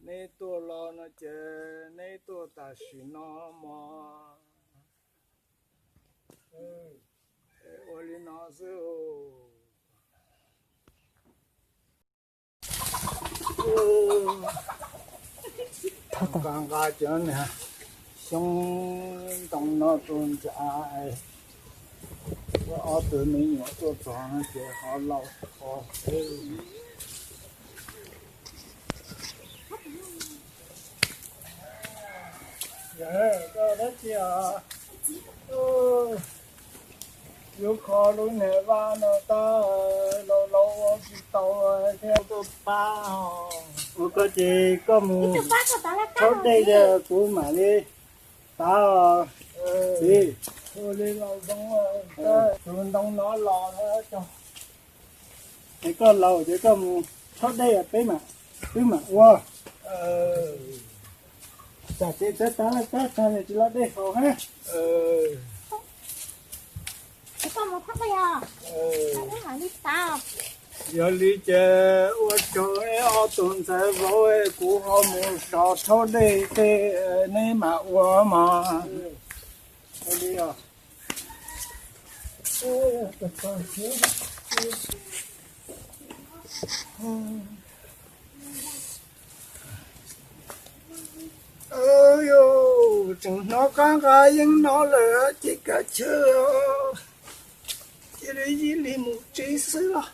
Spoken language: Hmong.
Neb tuaj los no ces neb tuaj tam sim no mog. Ua li no xwb. Nqa nqa cov niag xyoob ntoo no tus ntxa, ob tug me nyuam tuaj txog no ces ho laus kho xwb. Yog koj dab tsi os? Yuav kho lub niag vaj no tab laus laus ua tsis tau thiab tuaj pab. Ua koj ces koj mus rhaub dej, kuv mam li tav os. Txiv, tus ntoo no los, es koj laus ces koj mus rhaub dej, peb mam, wb mam ua. Tsam ces txawv tag laj kab tag tsis loj dej haus hab. Yog li ces ua tsaug neb ob tug ntxhais vauv, kuv ho mus sov rhaub dej tej, neb mam ua mog. Yog tseem hnov qab nqa yeeb no lawm ces kav chawj, cia li yij li mus tsev xwb los.